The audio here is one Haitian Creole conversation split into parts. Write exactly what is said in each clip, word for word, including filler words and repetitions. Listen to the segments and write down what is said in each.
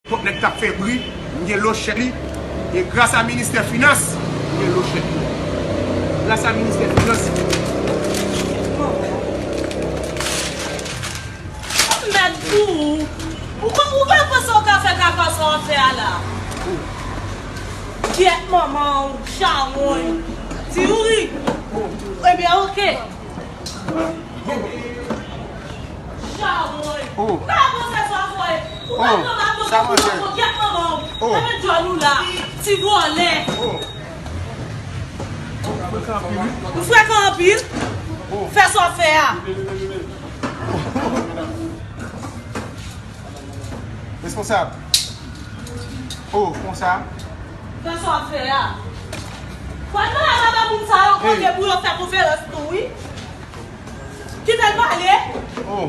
Kot nèg k ap fè bri, m gen lochèt li. E gras a ministè finans, m gen lochèt li. Gras a ministè finans. Mèt pou ou. Ou pa, ou pa panse w ka fè kaka sa w ap fè a la? Gyèt manman w, chawony. Ti Youri. Ebyen, oke. Chawony. Oh. Ou pa panse sa w ap fè? Ou pa panse sa w ap fè? Gyèt manman w. Epi djòl ou la. Ti vòlè. Ou frekan anpil. Fè sa w ap fè a. Responsab. Oh, konsa. Fè sa w ap fè a. Fò l pale a vagabon sa yo kote pou yo fè konferans tou, wi. Kite l pale. Oh.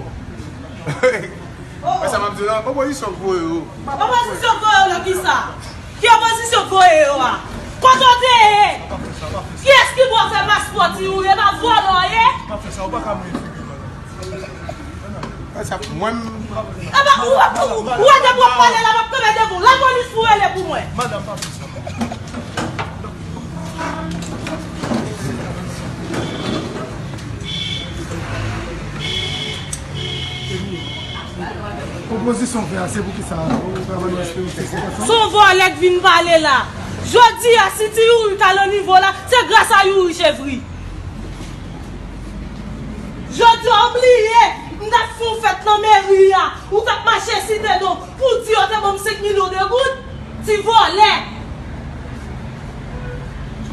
Oh. Wè sa m ap di w la? Opozisyon k voye yo. Opozisyon k voye yo nan kisa? Ki opozisyon k voye yo a? Kote w te ye? Kiyès ki ba w fè paspò, Ti Youri? E pa vòlè w ye? Pa fè sa, ou pa ka mouye figi m. Sa, mwen, m- Eba, ou, ou, ou wè depi w ap pale la, m ap kanpe devan w. Lapolis pou rele pou mwen. Madanm, pa fè sa. Opozisyon fè a, se pou kisa? Ou travay nan sekirite, se pa sa? Se yon vòlè k vin pale la. Jodi a, si Ti Youri t al nan nivo la, se gras a Youri Chevri. Jodi a, ou bliye, m t ap fè yon fèt nan meri a, ou t ap mache site non, pou w di yo te ban m senk milyon de goud, ti vòlè.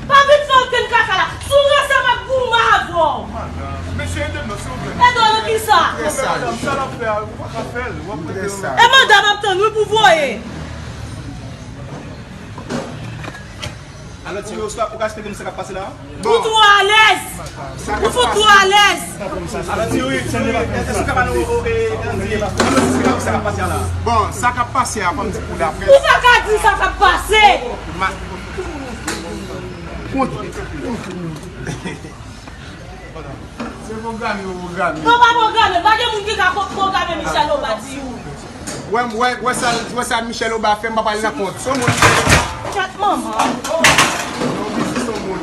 Pa vin fè okenn kaka la, si w ranse m ap goumen avè w. Mesye, ede m non, silvouplè. Ede w nan kisa? Madanm, sa l ap fè a, ou pa ka fè l, w ap rete nan. E manda m ap tann wi pou voye. Alò, Ti Youri, ou ka esplike m sa k ap pase la? Ou twò alèz! Ou fout twò alèz! Alò, Ti Youri, èske ou ka ba nou, e, e, e, sa k ap pase la? Bon, sa k ap pase a, fò m di pou laprès. Ou pa ka di sa k ap pase! Ma- Kont, kont. Se pwograme yo pwograme. Yo pa pwograme, pa gen moun ki ka pwograme Michel Obadi ou. Wè, wè, wè sa, wè sa Michel Oba fè, m pa pale nan kont. Se yon moun. Chat manman. Non, biznis yon moun.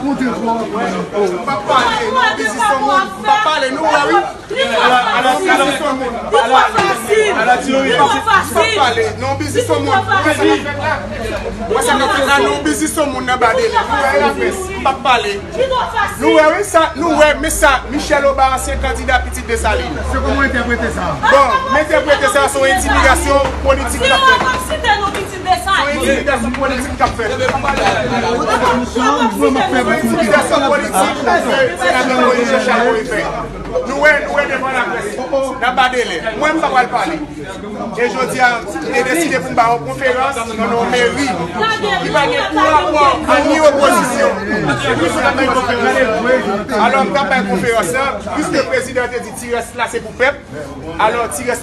Kontre pou w. M pa pale, non, biznis yon moun. M pa pale, nou wè, wi. Li twò fasil. Li twò fasil. Li twò fasil. M pa pale, non, biznis yon moun. Wè sa k ap fèt la, non, biznis yon moun nan ba dele. Nou wè, laprès, m pa pale. Nou wè, wi, sa, nou wè, men sa, Michel Oba, ansyen kandida Pitit Desalin. Se kòman w entèprete sa? Bon, m entèprete sa, se yon entimidasyon politik k ap fèt. Se yon entimidasyon politik k ap fèt. Se yon entimidasyon politik ke senatè Moïse Jean Charles voye fè. Nou wè, nou wè devan laprès. N ap ba dele. Mwen, m pa pral pale. E jodi a, m te deside pou m ba yon konferans nan yon meri ki pa gen pou rapò a ni opozisyon. Alò, m t ap bay konferans lan, piske prezidan te di ti rès la se pou pèp, alò ti rès la